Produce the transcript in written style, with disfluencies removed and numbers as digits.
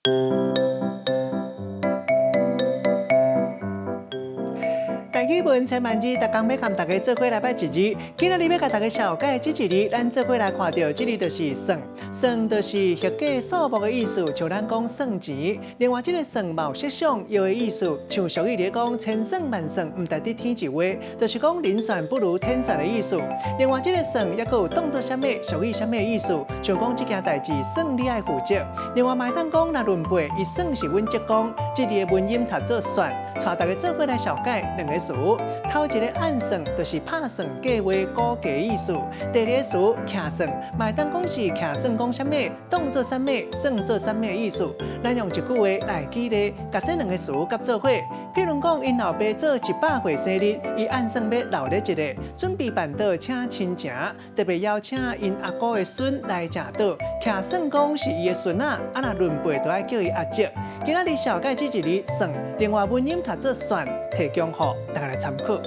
台語文千萬字，逐工欲佮大家做伙來捌一字。今仔日欲共大家紹介這一字，咱做伙來看著，這字就是算，算就是核計數目的意思，像咱講算錢。另外，這个算嘛有設想藥的意思，像俗語咧講千算萬算，毋值得天一話，就是講人算不如天算的意思。另外，這个算猶閣有當做啥物，屬於啥物的意思，像講這件代誌算你愛負責。另外，嘛會當講若論輩，伊算是阮叔公，這字的文音讀做算，帶大家做伙來紹介兩个詞。頭一个按算就是拍算計劃估計的意思，第二个詞徛算，嘛會當講是徛算講啥物，當做啥物，算做啥物的意思。咱用一句話來舉例，共這兩个詞佮做伙。譬如講，𪜶老爸做100歲生日，伊按算欲鬧熱一下，準備辦桌請親情，特別邀請𪜶阿姑的孫來食桌，徛算講是伊的孫仔，啊若論輩就愛叫伊阿叔。今仔日紹介這一字算，另外文音讀做算，提供予大家來參考。